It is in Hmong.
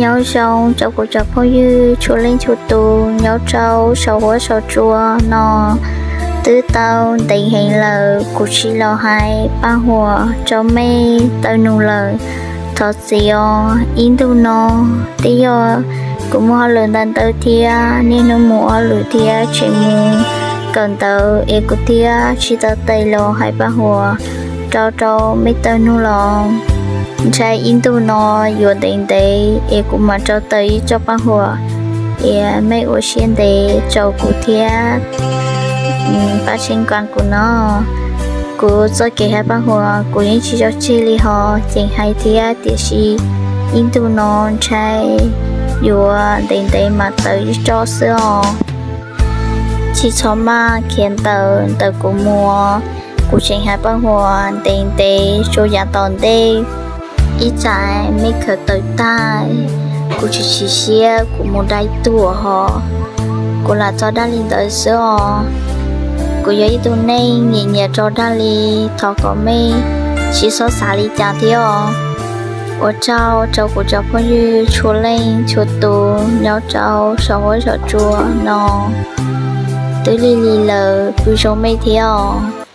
Nyob zoo rau kuv cov phooj ywg txhua leej txhua tus nyob rau saum huab saum cua no. Twb tau ntev heev lawm kuv tsis los hais paj huam rau mej tau nug lawm. Thov txim os, ib ntu no twb yog kuv muaj hauj lwm ntau ntau thiab niaj hnub mus hauj lwm thiab tseem mus kawm ntawv es kuv thiaj tsis tau tes los hais paj huam rau rau mej tau nug los. Ntshai ib ntu no yuav ntev ntev es kuv mam rau tau ib txoj paj huam, es mej ua siab ntev rau kuv thiab pab tshee kas kuv no. Kuv txoj kev hais paj huam kuv yeej tsis tso tseg li hos, tseem hais thiab, tiam sis ib ntu no ntshai yuav ntev ntev mam tau ib txoj xwb os. Tsis txhob maj khiav ntawm ntawm kuv mus, kuv tseem hais paj huam ntev ntev tsuas yav tom ntej. Ib tsam mej khaws tawm tag, kuv tsis tsim siab kuv mus dai tuag hos. Kuv lam tso dag li ntawd xwb os. Kuv yog ib tug neeg nyiam nyiam tso dag li, thov kom mej tsis txhob xav li cas thiab os. Ua tsaug rau kuv cov phooj ywg txhua leej txhua tus nyob rau saum huab saum cua no. Twb lig lig lawm, pw zoo mej thiab os.